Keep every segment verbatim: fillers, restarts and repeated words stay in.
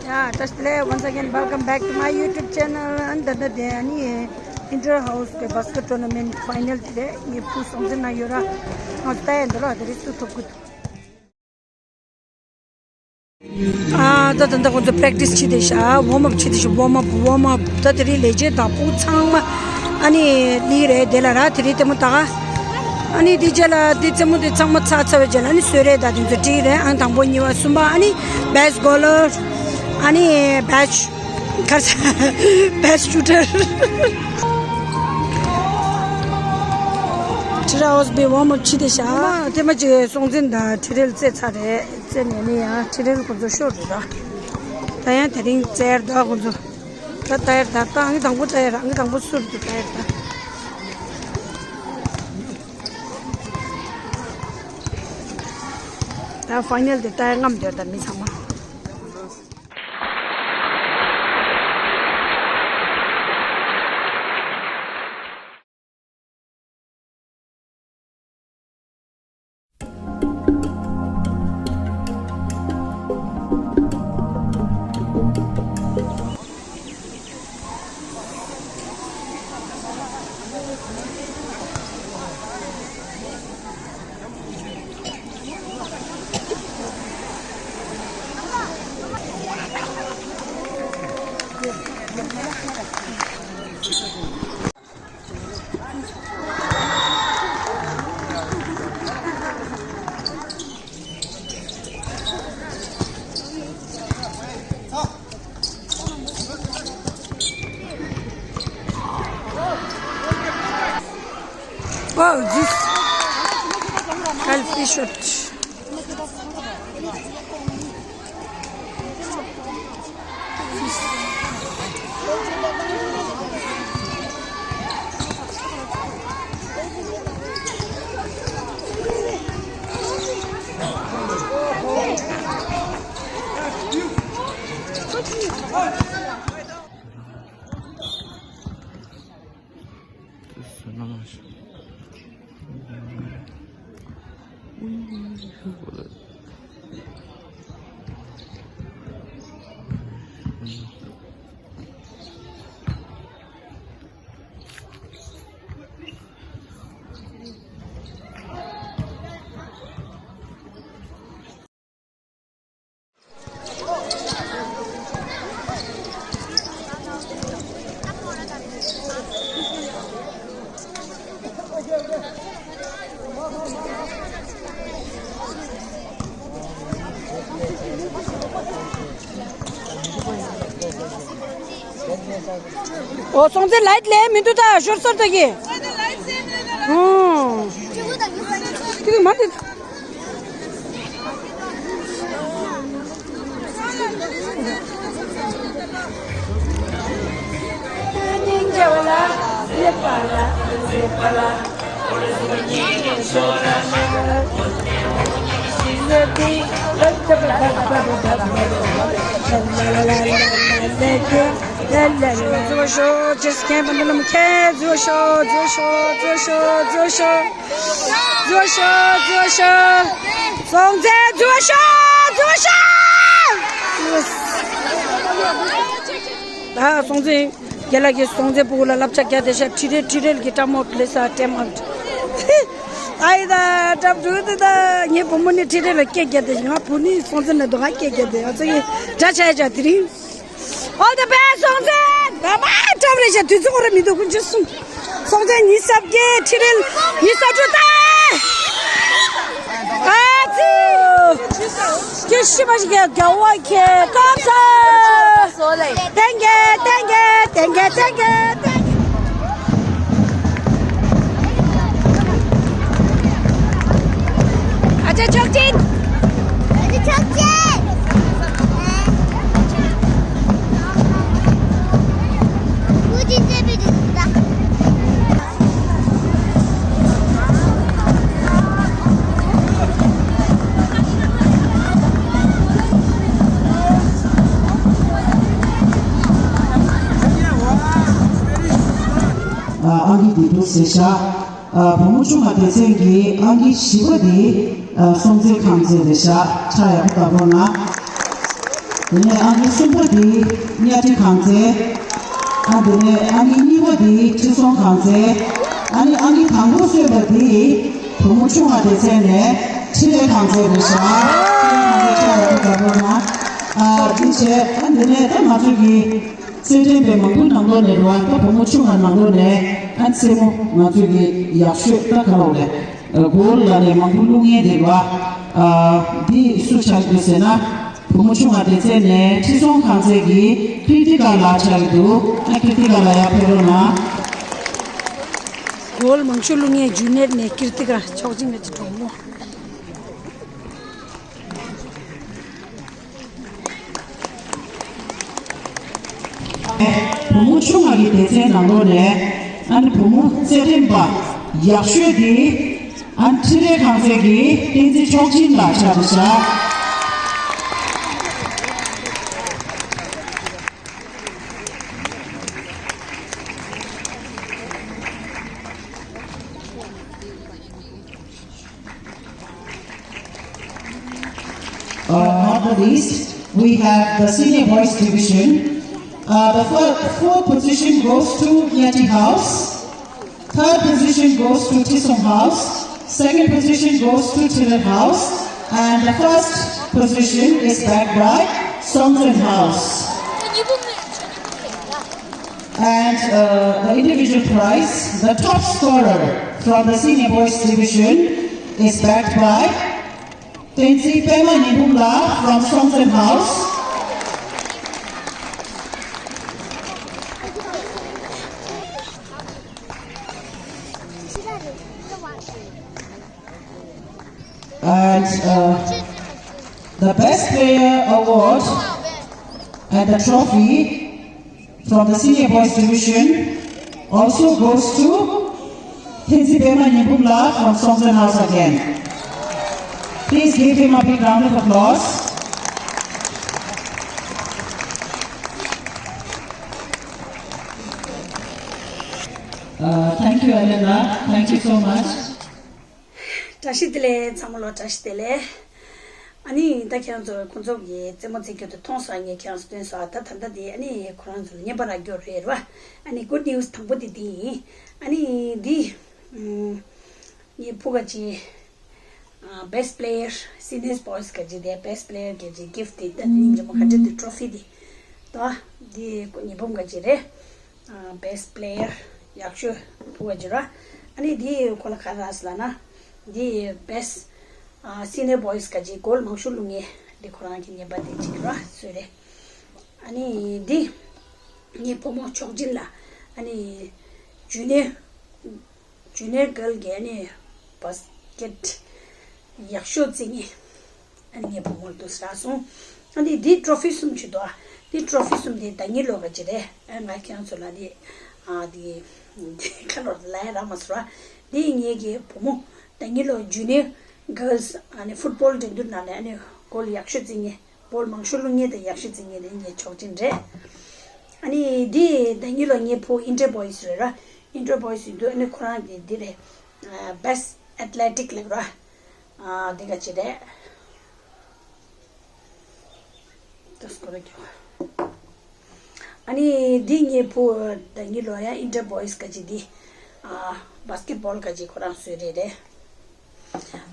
Yeah, just today, once again, welcome back to my YouTube channel. And the day, ani inter house ke basket tournament final today. Ye pu song na yora. Ngos ta endo lo, there is to talk good. ཨ་ད་ད་ད་ཁོང་ཚོ་པེ་རེག་ཊི་སི་བྱེད་དེ་ཤག་ཝོམ་ཨབ་བྱེད་དེ་ཤག་ཝོམ་ཨབ། ཝོམ་ཨབ། ད་དེ་རིང་ལས་བྱེད་དང་ཕྲུ་གུ་ཚང་མ་ཨ་ནི་ལི་རེད་དེ་ལ་ར། དེ་རིང་ལྟད་མོ་ལྟ་ག་ཨ་ནི་དེ་རྗེས་ལ་དེ་རྩེད་མོ་དེ་ཚང་མ་ཚར་ཚར་བའི་རྗེས་ལ་ཨ་ནི་གསོལ་རས་དང་དེ་ཚོ་སྤྲད་རེད། ཨ་ནི་དང་པོ་གཉིས་པ་གསུམ་པ་ཨ་ནི་བེ་སི་ཊི་གོ་ལར། ཨ་ནི་བེ་སི་ཊི་གར་ས་བེ་སི་ཊི་ཤུ་ཊར། ཁྲི་རལ་ཧོ་སི་པི་ཝོམ་ཨབ་བྱེད་དེ་ཤག་ཐེངས་མ་གཅིག་སྲོང་བཙན་དང་ཁྲི་རལ་རྩེད་ཚར་རེད། རྩེད་ནས་ནི་ཡང་ཁྲི་རལ་ཁོ་ཚོ་ཤོར་འདུག་ད་ད་ཡང་དེ་རིང་རྩེད་ཡར་ད་ཁོ་ཚོ་ད་ད་ཡར་ད་ད་ཨང་དང་པོ་ད་ཡར་ཨང་དང་པོ་སུ་རེད་འདུག་ད་ཡར་ད། ད་ཕའི་ནལ་དེ་ད་ཡར་རྔམ་འདོད་ད་མི་ཚང་མ། Oh, this health issue. ཨོ་སྲོང་བཙན་ལའེ་ཊི་ལས་མི་འདུག་ད་ཤོར་སོར་ད་གི་ཨོ་ཁྱེད་མ་དེ། འཛུལ་ཤོག་ཅེས་ཁན་པ་འདི་ལ་མཁས། འཛུལ་ཤོག་འཛུལ་ཤོག་འཛུལ་ཤོག་འཛུལ་ཤོག་འཛུལ་ཤོག་འཛུལ་ཤོག་འཛུལ་ཤོག་འཛུལ་ཤོག་སྲོང་བཙན་འཛུལ་ཤོག་འཛུལ་ཤོག་ད་སྲོང་བཙན་རྒྱལ་ལགས་ཀྱིས་སྲོང་བཙན་ཕྲུ་གུ་ལ་བསླབ་བྱ་བརྒྱབ་བསྡད་ཤག་ཁྲི་རལ་ཁྲི་རལ་གྱི་སྐྲ་མོ་ལེ་ས་ཊེམ་ཨའུཊ། ཨའི་ད་སྐྲ་ཕྲུག་དེ་ད་ངའི་བུ་མོ་ནི་ཁྲི་རལ་ལ་སྐད་བརྒྱབ་བསྡད་ཤག་ང་བུ་ནི་སྲོང་བཙན་ལ་འདུག་ང་སྐད་བརྒྱབ་བསྡད། ང་ཚོ་གི་དགྲ་ཆགས་ཡ་དེ་རིང་། All the best སྲོང་བཙན། བ་བ་སྐྲ་རེད་ཤག་དུས་ཚོད་ཁོ་ར་མི་འདུག་ཀུན་ཅི་གསུང་། སྲོང་བཙན་ཉི་ཤུ་རྩ་བརྒྱད། ཁྲི་རལ་ཉི་ཤུ་རྩ་དྲུག་ད། ཨ་ཙི། ཁྱེད་ཤི་མ་ཤི་ག་རྒྱ་བ་ཁྱེད་སྐབས་ས། ཏེང་གེ་ཏེང་གེ་ཏེང་གེ་ཏེང་གེ་ཏེང་གེ། ཨ་ཅག་ཆོག་ཅིག་ཨ་ཅག་ཆོག་ཅིག་ཨ་ཨང་ཀི་དེ་འདུག་ཟེར་ཤག་ཨ་བུ་མོ་ཆུང་མ་སྡེ་ཚན་གྱི་ཨང་ཀི་བཞི་པ་དེ་ཨ་སྲོང་བཙན་ཁང་བརྩེགས་རེད་ཤག་ཕྱག་ཡག་པོ་བརྡབ་རོགས་གནང་། དེ་ནས་ཨང་ཀི་གསུམ་པ་དེ་གཉའ་ཁྲི་གངས་རྩེ། ཨ་དེ་ནས་ཨང་ཀི་གཉིས་པ་དེ་ཁྲི་སྲོང་གངས་རྩེ། ཨ་ནི་ཨང་ཀི་དང་པོ་གསོས་པ་དེ་བུ་མོ་ཆུང་བ་སྡེ་ཚན་ནས་འཕྲིན་ལས་གངས་རྩེ་རེད་ཤག་འཕྲིན་ལས་གངས་རྩེ་ཆགས་ཡག་པོ་འདྲ་པོ་ན། ཨ་དེ་བྱས་ཨ་དེ་ནས་ད་ང་ཚོ་གི་རྩེད་འགྲན་པའི་མང་པོའི་ནང་ལོགས་ནས་རེད་བ། ད་བུ་མོ་ཆུང་བ་ནང་ལོགས་ནས་ཨ་རྩེད་མོ་ང་ཚོ་གི་ཡག་ཤོས་ད་ག་རེ་རེད། གོལ་ལ་ནས་མང་པོ་བླུག་མཁན་དེ་རེད་བ། ཨ་འདི་སུ་ཆགས་འདུག་ཟེར་ན། བུ་མོ་ཆུང་བ་སྡེ་ཚན་ནས་ཁྲི་སྲོང་གངས་རྩེ་གི་ཀིརྟི་ཀ་ལགས་ཆགས་ཀྱི་འདུག་ཨ་ཀིརྟི་ཀ་ལགས་ཡར་ཕེབས་རོགས་གནང་། གོལ་མང་ཤོས་བླུག་མཁན་ཇུ་ནེད་ནས་ཀིརྟི་ཀ་ཆོག་ཅིག་མེད་ཀྱི་གྲོགས་མོ། བུ་མོ་ཆུང་བ་གི་སྡེ་ཚན་ནང་ལོགས་ནས་ཨ་ནི་བུ་མོ་རྩེད་འགྲན་པ་ཡག་ཤོས་དེ། ཨན་ཁྲི་རེ་ཁང་ཚན་གྱི་བསྟན་འཛིན་མཆོག་སྦྱིན་ལགས་ཆགས་འདུག་ཤག Uh, not the least, we have the senior boys division. Uh, the fir- fourth position goes to Nyati House. Third position goes to Tisong House. Second position goes to Tilet House. And the first position is bagged by Songtsen House. And uh, the individual prize, the top scorer from the senior boys division, is bagged by Tenzin Pema Nyingbum La from Songtsen House. And uh, the best player award and the trophy from the senior boys division also goes to Tenzin Pema Nyingbum La from Songtsen House again. Please give him a big round of applause. Uh, thank you, Elena. Thank you so much. བཀྲ་ཤིས་བདེ་ལེགས། ཚང་མ་ལོ་བཀྲ་ཤིས་བདེ་ལེགས། ཨ་ནི་ད་ཁྱེད་རང་ཚོ་ཁོང་ཚོ་གི་རྩེད་མོ་རྩེ་རྒྱུ་དེ་མཐོང་སོང་། ངས་ཁྱེད་རང་ཚོ་སྟོན་སོང་། ད་ད་ལྟ་དེ་ཨ་ནི་ཁོ་རང་ཚོ་ལ་རྔན་པ་རག་རྒྱུ་རེད་བ། ཨ་ནི་good news དང་པོ་དེ་འདི་ཡིན། ཨ་ནི་འདི་ངའི་ཕུ་ག་ཅི། Best player seniors boys ག་ཅི་དེ་best player ག་ཅི་gift དེ་ད་ནི་འཇམ་ག་ཅི་དེ་trophy དེ། ད་འདི་ངའི་ཕུ་ག་ཅི་རེད། Best player ཡག་ཤོས་ཕུ་བ་ཅི་ར། ཨ་ནི་འདི་ཁོ་ལ་ག་རེ་ཟེར་ལབ་ན། འདི་best senior boys ག་ཅི་goal མང་ཤོས་བླུག་མཁན་འདི་ཁོ་རང་གི་རྔན་པ་དེ་ཅིག་ར་སུ་རེད། ཨ་ནི་འདི་ངའི་བུ་མོ་མཆོག་སྦྱིན་ལགས། ཨ་ནི་junior junior girl གི་ཨ་ནི་basket ཡག་ཤོས་རྩེ་མཁན། ཨ་ནི་ངའི་བུ་མོ་ལ་འདུག་སེ་རག་སོང་། ཨ་ནི་འདི་trophy གསུམ་ཅིག་འདུག་ཨ། འདི་trophy གསུམ་དེ་ཟླ་ཉིན་ལོ་ག་ཅི་རེད། ཨ་ང་ཁྱེད་རང་ཚོ་ལ་འདི་ཨ་འདི་ཁ་ལོ་ལ་ཡ་རག་མ་སོང་ར། འདི་ངེད་ཀྱི་བུ་མོ་ཟླ་ཉིན་ལོ་junior girls ཨ་ནི་football འགྲན་བསྡུར་ནང་ནས་ཨ་ནི་goal ཡག་ཤོས་རྩེ་མཁན། goal མང་ཤོས་བླུག་མཁན་དང་ཡག་ཤོས་རྩེ་མཁན་དེ་ངའི་མཆོག་སྦྱིན་རེད། ཨ་ནི་འདི་ཟླ་ཉིན་ལོ་ངའི་བུ་inter boys རེད་ར། inter boys ཡིན་དུས་ཨ་ནི་ཁོ་རང་གི་འདི་རེད། best athletic ལབ་ར། ཨ་འདི་ག་ཅི་རེད། ད་སྐོར་ར་ཀྱོ། ཨ་ནི་འདི་ངའི་བུ་ཟླ་ཉིན་ལོ་ཡ་inter boys ག་ཅི་འདི། ཨ་basketball ག་ཅི་ཁོ་རང་སུས་རེད་རེད།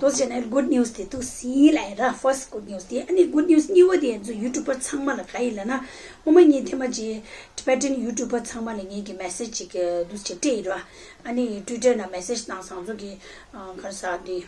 དོ་བྱས་ན་good news དེ་ཐུག་སིན་ལ་ཡ་ར། first good news དེ། ཨ་ནི་good news གཉིས་པ་དེ་ང་ཚོ་YouTuber ཚང་མ་ལ་ག་ཡིན་ལབ་ན། ངོ་མ་ངས་ཐེངས་མ་གཅིག་Tibetan YouTuber ཚང་མ་ལ་ངེད་ཀྱི་message ཅིག་འདུག་སེ་སྤྲད་ཡིན་ར། ཨ་ནི་Twitter ནང་message བཏང་སོང་། ང་ཚོ་གི་ག་རེ་ཟེར་དེ།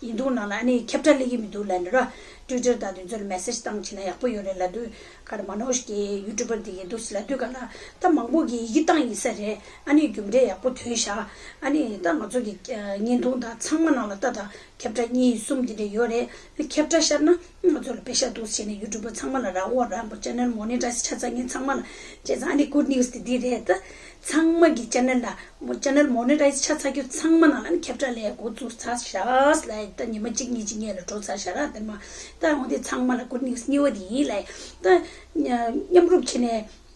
ཡིན་འདུག་ནང་ལ་ཨ་ནི་ཁྱབ་བསྒྲགས་སླེབས་ཀྱི་མི་འདུག་ལབ་ནས་ར། Twitter དང་དེ་ཚོ་ལ་message བཏང་བྱས་ན་ཡག་པོ་ཡོད་རེད་ལབ་དུས། ག་རེ་མ་ནོ་ཞིག་གི་YouTuber དེ་གི་འདུག་སེ་ལབ་དུས་ག་ལ་ད་མང་པོ་གི་ཡི་གེ་བཏང་ཡིན་ས་རེད། ཨ་ནི་རྒྱུ་འབྲས་ཡག་པོ་ཐོན་ཤག་ཨ་ནི་ད་ང་ཚོ་གི་བརྙན་ཐུང་དང་ཚང་མ་ནང་ལ་ད་ད་ཁྱབ་བསྒྲགས་གཉིས་གསུམ་དེ་འདྲ་ཡོད་རེད། ཁྱབ་བསྒྲགས་ཤར་ན་ང་ཚོ་ལ་པེ་ཤ་འདུག་སེ་བྱས་ནས་YouTuber ཚང་མ་ལ་རག་འོ་ར། མོ་channel monetize ཆགས་ཚར་མཁན་ཚང་མ་ལ་བྱས་ཙང་ཨ་ནི་good news དེ་འདི་རེད། ད་ཚང་མ་གི་channel ལ་མོ་channel monetize ཆགས་ཚར་རྒྱུ་ཚང་མ་ནང་ལ་ཨ་ནི་ཁྱབ་བསྒྲགས་ལས་འགོ་བཙུགས་ཚར་ཤག་ལ། ད་ཉི་མ་གཅིག་གཉིས་གཅིག་གཉིས་ལ་འགྲོ་ཚར་ཤག་ར། དེ་མ་ད་འོ་དེ་ཚང་མ་ལ་good news གཉིས་པ་དེ་ཡིན་ལ། ད་མཉམ་རུབ་བྱས་ནས་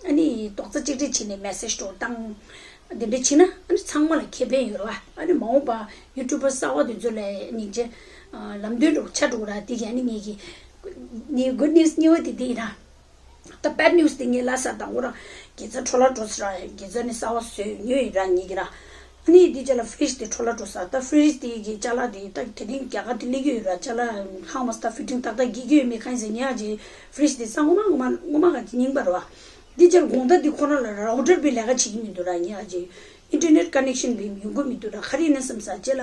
ཨ་ནི་རྡོག་རྩ་གཅིག་སྒྲིལ་བྱས་ནས་message འགྲོ་བཏང་དེ་འདྲ་བྱས་ན་ཨ་ནི་ཚང་མ་ལ་ཁེ་ཕན་ཡོད་ར། ཨ་ནི་མ་འོངས་པ་YouTuber གསར་པ་དེ་ཚོ་ལ་སྙིང་རྗེ་ལམ་སྟོན་འགྲོ་ཆ་འགྲོ་ར། དེ་གི་ཨ་ནི་ངེད་ཀྱི་ ནི་good news གཉིས་པ་དེ་དེ་ཡིན་ར། ད་bad news དེ་ངས་ལབ་ས་དང་པོ་ར། དགེ་རྩ་འཕྲོ་བརླག་འགྲོ་ས་ར། དགེ་རྩ་ནི་གསར་པ་བཟོས་ཉོས་ཡིན་ར་ངེད་ཀྱི་ར། ཨ་ནི་དེ་རྗེས་ལ་fridge དེ་འཕྲོ་བརླག་འགྲོ་ས། ད་fridge དེ་གི་ཅ་ལག་དེ་ད་དེ་རིང་རྒྱ་གར་དེ་སླེབས་ཀྱི་ཡོད་ར། ཅ་ལག་ཧ་མ་ས་ད་fitting ཏག་ཏག་རྒྱག་གི་ཡོད་མེད་གང་ཡིན་ཟེར་ཉེ་ཡ་ཅིག fridge དེ་ས་ངོ་མ་ངོ་མ་ངོ་མ་ག་ཅིག་རྙིང་པ་ར་བ། དེ་རྗེས་ལ་དགོང་དག་དེ་ཁོ་རང་ལ་router པའི་ལས་ཀ་བྱེད་ཀྱི་མི་འདུག་ར་ཉེ་ཡ་ཅིག internet connection དེ་ཡོང་གི་མི་འདུག་ར། ག་རེ་ཡིན་ན་བསམ་ས་རྗེས་ལ་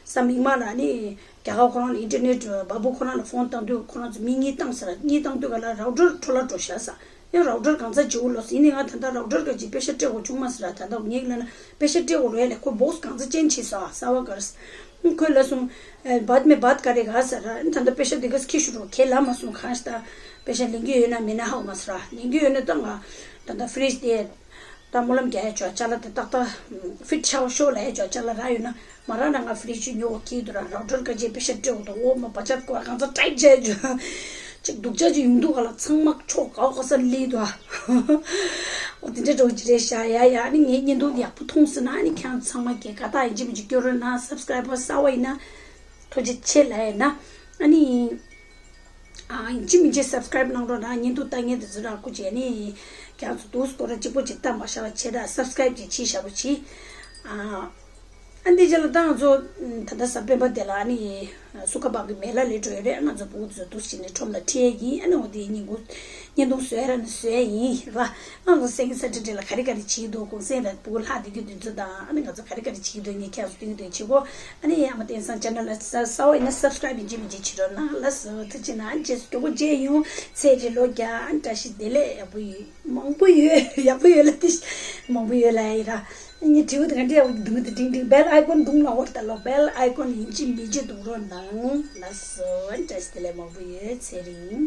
ས་མིག་དམར་ལ་ནི། རྒྱ་གར་ཁོ་རང་ལ་internet བ་སྤུ་ཁོ་རང་ལ་phone བཏང་དུས་ཁོ་རང་ཚོ་མི་གཉིས་བཏང་ཟེར། གཉིས་བཏང་དུས་ག་ལ་router འཕྲོ་བརླག་འགྲོ་ཤག་ཟེར། ཡང་router གང་ཚ་བྱེད་འོ་ལོ་ཟེར། ཡིན་ནའི་ང་ད་ལྟ་router ག་ཅིག་པེ་ཤ་སྤྲད་དགོས་བྱུང་མ་ཟེར། ད་ལྟ་ངས་ལབ་ན་པེ་ཤ་སྤྲད་དགོས་རེད་ལས། ཁོ་box གང་ཚ་change བྱས་སོང་ཨ་གསར་པ་ག་རེ་ཟེར། ཁོས་ལབ་སོང་། बाद में बात करेगा ཟེར། ད་ལྟ་པེ་ཤ་དེ་ག་ཁྱི་ཤུ་རོ་ཁས་ལབ་མ་སོང་གང་ཞིག་ད་པེ་ཤ་ལེན་གྱི་ཡོད་ན་མེད་ན་ཧ་གོ་མ་ཟེར། ལེན་གྱི་ཡོད་ན་ད་ང་ད་ལྟ་fridge དེ། ད་སྨོན་ལམ་རྒྱག་ཡ་ཆོག་ཅ་ལག་དེ་ཏག་ཏག་fit ཆགས་ཤོག་ལབ་ཡ་ཆོག་ཅ་ལག་རག་ཡོད་ན་མ་རག་ན་ང་fridge ཅིག་ཉོ་དགོས་ཀྱི་འདུག་ར། router ག་ཅིག་པེ་ཤ་སྤྲད་དགོས་འདུག་འོ་མ་བ་ཅག་ཀོ་གང་ཚ་tight བྱས་ཆོག་ཅིག་སྡུག་ཅག་ཅིག་ཡོང་དུས་ག་ལ་ཚང་མ་ཕྱོགས་ག་བ་ག་ས་སླེབས་འདུག་འོ་དེ་འདྲ་འགྲོ་གི་རེད་ཤག་ཡ་ཡ། ཨ་ནི་ངའི་བརྙན་ཐུང་འདི་ཡག་པོ་མཐོང་སོང་ན་ཨ་ནི་ཁྱེད་རང་ཚང་མ་གིས་དགའ་རྟགས་ཡིན་གཅིག་མིན་གཅིག་སྐྱོན་རོགས་གནང་། subscriber གསར་པ་ཡིན་ན་ཐུགས་རྗེ་ཆེ་ལབ་ཡིན་ན། ཨ་ནི། ཨ། ཡིན་གཅིག་མིན་གཅིག་subscribe གནང་རོགས་གནང་། བརྙན་ཐུང་ལྟ་མཁན་དེ་ཚོ་ར་སྐུ་མཁྱེན་ནི། ཁྱེད་ཚོ་འདུག་སྐོར་ར་གཅིག་པོ་གཅིག་ལྟ་མ་བཞག་པ་བྱེད་ད། subscribe གཅིག་བྱེད་བཞག་པོ་བྱེད། ཨ། ཨ་འདི་རྗེས་ལ་ད་ང་ཚོ་ད་ལྟ་གཟའ་སྤེན་པ་དེ་ལ་ཨ་ནི་སུ་ཁ་བག་གི་མེ་ལ་ལས་འགྲོ་ཡོད་རེད། ང་ཚོ་བུ་ཚོ་འདུག་ཕྱིན་ནས་ཁྲོམ་ལ་ཁྲིད་ཡས་ཡིན། ཨ་ནི་འོ་དེ་ཉིན་གུང་བརྙན་ཐུང་བཟོས་ར་ནི་བཟོས་ཡིན་ར། ང་ཚོ་སེང་གེ་ས་ཁྲི་ཁྲི་ལ་ག་རེ་ག་རེ་བྱེད་འདུག་གུང་སེང་ར་བུ་ལྷག་བསྡད་རྒྱུ་དེ་ཚོ་དང་ཨ་ནི་ང་ཚོ་ག་རེ་ག་རེ་བྱེད་འདུག་ངས་ཁྱེད་ཚོ་སྟོན་གྱི་འདུག་བྱེད་གོ། ཨ་ནི་ཡ་མ་བསྟན་སང་channel ལ་གསར་པ་ཡིན་ན་subscribe ཡིན་གཅིག་མིན་གཅིག་བྱེད་རོགས་གནང་། ལགས་སོ། ཐུགས་རྗེ་གནང་། རྗེས་སུ་མགྱོགས་པོ་མཇལ་ཡོང་། ཚེ་རིང་ལོ་བརྒྱ། བཀྲ་ཤིས་བདེ་ལེགས། ཡག་པོ་ཡོད། མང་པོ་ཡོད། ཡག་པོ་ཡོད་ལ་དེ་མང་པོ་ཡོད་ལ་ཡིན་ར། ངས་དྲི་བ་དེ་ག་འདྲ་ཡག་པོ་འདུག་དེ་ཏིང་ཏིང་bell icon འདུག་ལ་འོར་ད་ལོ། bell icon ཡིན་གཅིག་མིན་གཅིག་འདུག་རོགས་གནང་། ལགས་སོ། བཀྲ་ཤིས་བདེ་ལེགས། མང་པོ་ཡོད། ཚེ་རིང་།